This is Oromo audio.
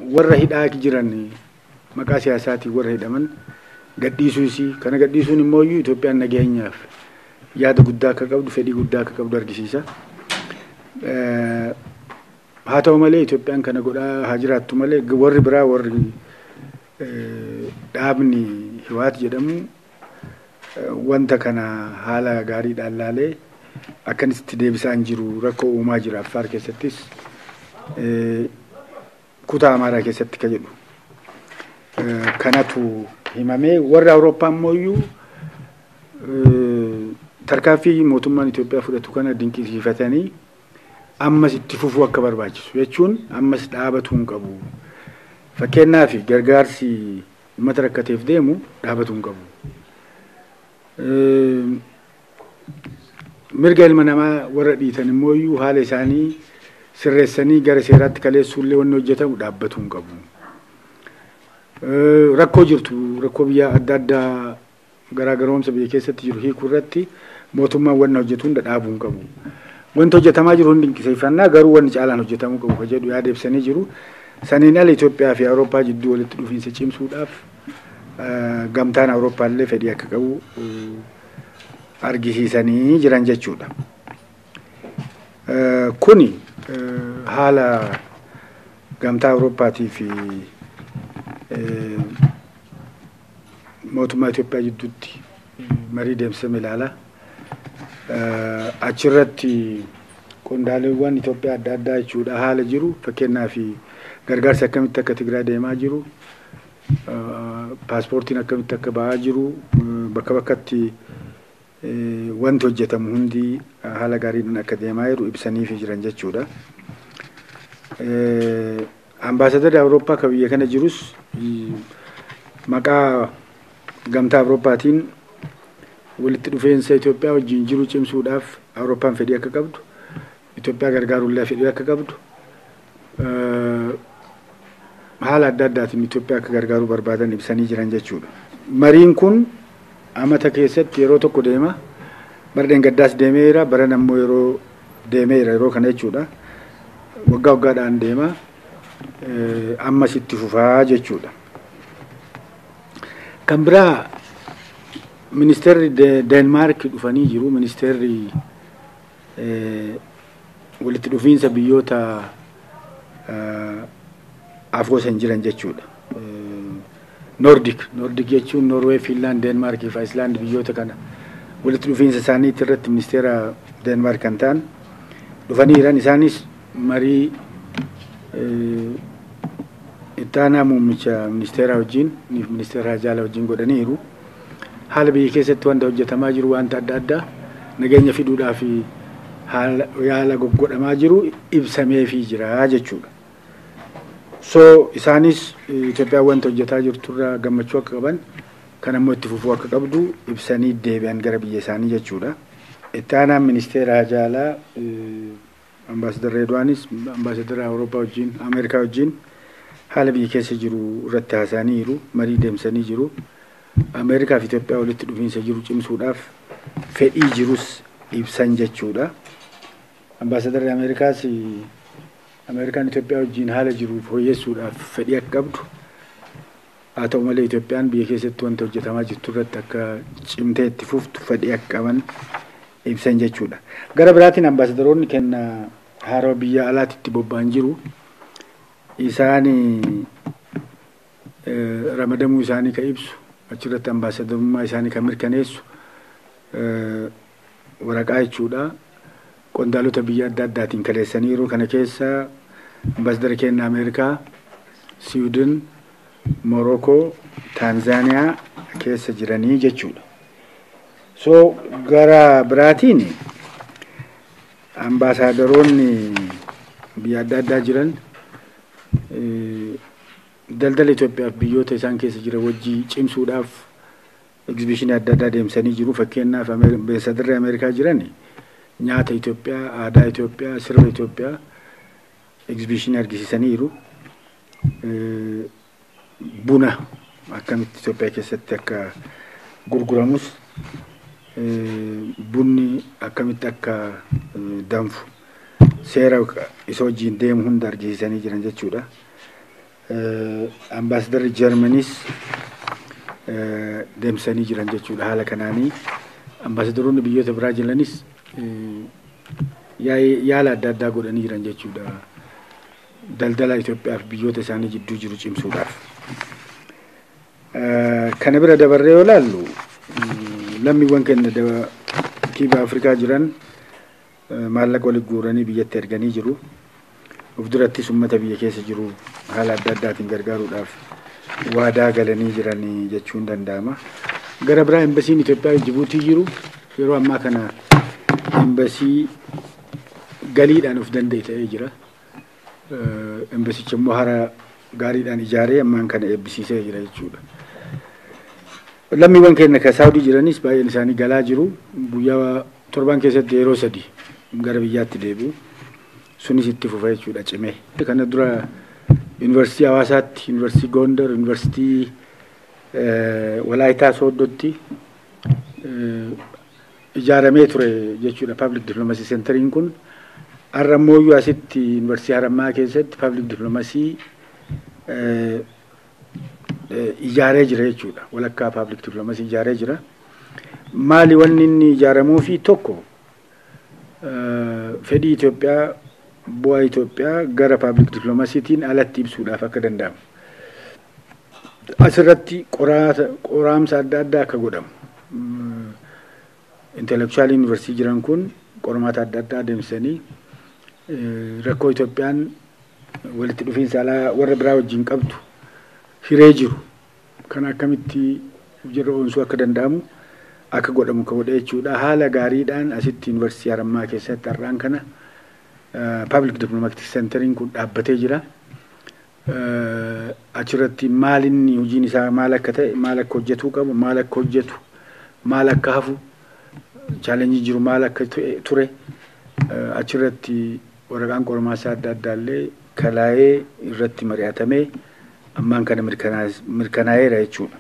Warra hidhaa jiran maqaa siyaasaatiin warra hidhaman gadhiisuusi. Kana gadhiisuun immoo Itoophiyaan nageenyaaf yaada guddaa akka qabdu, fedhii guddaa akka qabdu argisiisa. Haa ta'u malee Itoophiyaan kana godhaa haa jiraattu malee warri biraa warri dhaabni Hiwaat jedhamu wanta kana haala gaariidhaan laalee akkanitti deebisaa hin jiru, rakkoo uumaa jira Affaar keessattis kutaa Amaaraa keessatti ka jedhu. Kanatu himamee warra Awurooppaa immoo tarkaanfii mootummaan Itoophiyaa fudhatu kana dinqisiifatanii ammas itti fufuu akka barbaachisu jechuun ammas dhaabatuu hin qabu. Fakkeenyaaf gargaarsi uummata rakkateef deemu dhaabatuu hin qabu. Mirga ilma namaa warra dhiitan immoo haala isaanii sirreessanii gara seeraatti kaleessuullee wanni hojjetamu dhaabbatuu hin qabu. Rakkoo jirtu rakkoo biyya adda addaa garaagaroomsa biyya keessatti jiru hiikuu irratti mootummaan wanna hojjetu hunda dhaabuu hin qabu. Wanti hojjetamaa jiru hundi dinqisiifannaa garuu wanni caalaan hojjetamuu qabu ka jedhu yaada ibsanii jiru. Saniin ala Itoophiyaa fi Awurooppaa jidduu walitti dhufiinsa cimsuudhaaf gamtaan Awurooppaa illee fedhii akka qabu argisiisanii jiran jechuudha. Kuni haala gamtaa Awurooppaatii fi mootummaa Itoophiyaa jidduutti marii deemsifame ilaala. Achirratti qondaaleewwan Itoophiyaa adda addaa jechuudha haala jiru fakkeenyaaf gargaarsi akkamitti akka Tigraay deemaa jiru, paaspoortiin akkamitti akka ba'aa jiru, bakka bakkatti wanti hojjetamu hundi haala gaariidhaan akka deemaa jiru ibsaniifi jiran jechuudha. Ambaasadarri Awurooppaa kan biyya kana jirus maqaa gamtaa Awurooppaatiin walitti dhufeensa Itoophiyaa wajjin jiru cimsuudhaaf Awurooppaan fedhii akka qabdu, Itoophiyaa gargaaruullee fedhii akka qabdu, haala adda addaatiin Itoophiyaa akka gargaaruu barbaadan ibsanii jiran jechuudha. Mariin kun amata keessatti yeroo tokko deema. Bara dheengaddaas deemeera, bara ammoo yeroo deemeera yeroo kana jechuudha. Waggaa waggaadhaan deema. Ammas itti fufaa jechuudha. Kan biraa ministeerri Deenmaark dhufanii jiru. Ministeerri walitti dhufiinsa biyyoota afoosan jiran jechuudha. Noordik jechuun Noorwee, Fiinlaand, Deenmaarkii fi Ayislaand biyyoota kana walitti dhufiinsa isaanii irratti ministeera Deenmaark kan ta'an dhufanii jiran. Isaanis marii ittaanaa muummicha ministeeraa wajjin ministeera Haajaalaa wajjin godhaniiru. Haala biyya keessatti wanta hojjetamaa jiru wanta adda addaa nageenya fiduudhaaf haala yaala goggodhamaa jiru ibsameefii jira jechuudha. So isaanis Itoophiyaan wanta hojjetaa jirturraa gammachuu akka qaban kan ammoo itti fufuu akka qabdu ibsanii deebi'an gara biyya isaanii jechuudha. Ittaanaan ministeera Haajaalaa ambaasadar Reedwaanis ambaasadara Awurooppaa wajjin Ameerikaa wajjin haala biyya keessa jiru irratti haasa'aniiru, marii deemsanii jiru. Ameerikaa fi Itoophiyaa walitti dhufiinsa jiru cimsuudhaaf fedhii jirus ibsan jechuudha. Ambaasadarri Ameerikaas Ameerikaan Itoophiyaa wajjin haala jiru fooyyessuudhaaf fedhii akka qabdu haa ta'u malee Itoophiyaan biyya keessatti wanta hojjetamaa jirtu irratti akka cimtee itti fuftu fedhii akka qaban ibsan jechuudha. Gara biraatiin ambaasadaroonni kenna haarawaa biyya alaatti itti bobba'an jiru. Isaan ramadamuu isaanii kan ibsu achirratti ambaasadarummaa isaanii kan mirkaneessu waraqaa jechuudha. Qondaalota biyya adda addaatiin kaleessanii yeroo kana keessa ambaasadara keenya Ameerikaa, Siwiidin, Morookoo, Taanzaaniyaa keessa jiranii jechuudha. So gara biraatiin ambaasadaroonni biyya adda addaa jiran daldala Itoophiyaaf biyyoota isaan keessa jiran wajjin cimsuudhaaf egzibishinii adda addaa deemsanii jiru. Fakkeenyaaf ambaasadarri Ameerikaa jiran nyaata Itoophiyaa, aadaa Itoophiyaa, sirba Itoophiyaa egzibishinii argisiisaniiru. Buna akkamitti Itoophiyaa keessatti akka gurguramus bunni akkamitti akka danfu seera isa wajjin deemu hunda argisiisanii jiran jechuudha. Ambaasadarri Jarmanis deemsanii jiran jechuudha haala kanaanii. Ambaasaddaroonni biyyoota biraa jiranis yaala adda addaa godhanii jiran jechuudha. Daldala Itoophiyaa fi biyyoota isaanii jidduu jiru cimsuudhaaf. Kana bira dabarree yoo ilaallu lammiiwwan keenya Kiiba Afrikaa jiran maallaqa walitti guuranii biyyatti erganii jiru. Of durattis uummata biyya keessa jiru haala adda addaatiin gargaaruudhaaf waadaa galanii jiran jechuun danda'ama. Gara biraa embasiin Itoophiyaa Jibuutii jiru yeroo ammaa kana embasii galiidhaan of danda'e ta'ee jira. Embasicha immoo haala gaariidhaan ijaaree ammaan kana eebbisiisee jira jechuudha. Lammiiwwan keenya kan Saawudii jiranis baay'een isaanii galaa jiru. Guyyaa torban keessatti yeroo 3 gara biyyaatti deebi'u. Sunis itti fufa jechuudha cimee. Kana dura Yuunivarsiitii Hawaasaatti, Yuunivarsiitii Gondar, Yuunivarsiitii Walaayitaa Sooddootti ijaaramee ture jechuudha Public Diplomacy Centeriin kun. Har'a immoo asitti Yuunivarsiitii Harammaa keessatti Public Diplomacy ijaaree jira jechuudha. Walakkaa Public Diplomacy ijaaree jira. Maali wanni inni ijaaramuu fi tokko fedhii Itoophiyaa bu'aa Itoophiyaa gara Public Diplomacytiin alatti ibsuudhaaf akka danda'amu. Asirratti qoraamsa adda addaa akka godhamu. Intellectual University jiran kun qormaata adda addaa adeemsisanii rakkoo Itoophiyaan walitti dhufiinsa alaa warra biraa wajjin qabdu hiree jiru. Kan akkamitti jirra oonsuu akka danda'amu akka godhamu ka godhe jechuudha. Haala gaariidhaan asitti Yuunivarsiitii Harammaa keessatti har'aan kana Public Diplomatic Centeriin kun dhaabbatee jira. Achirratti maal inni hojiin isaa maal akka ta'e, maal akka hojjetuu qabu, maal akka hojjetu, maal akka hafu, chaalenjii jiru maal akka ture achirratti waraqaan qormaasaa adda addaallee kalaa'ee irratti mari'atamee ammaan kana mirkanaa'eera jechuudha.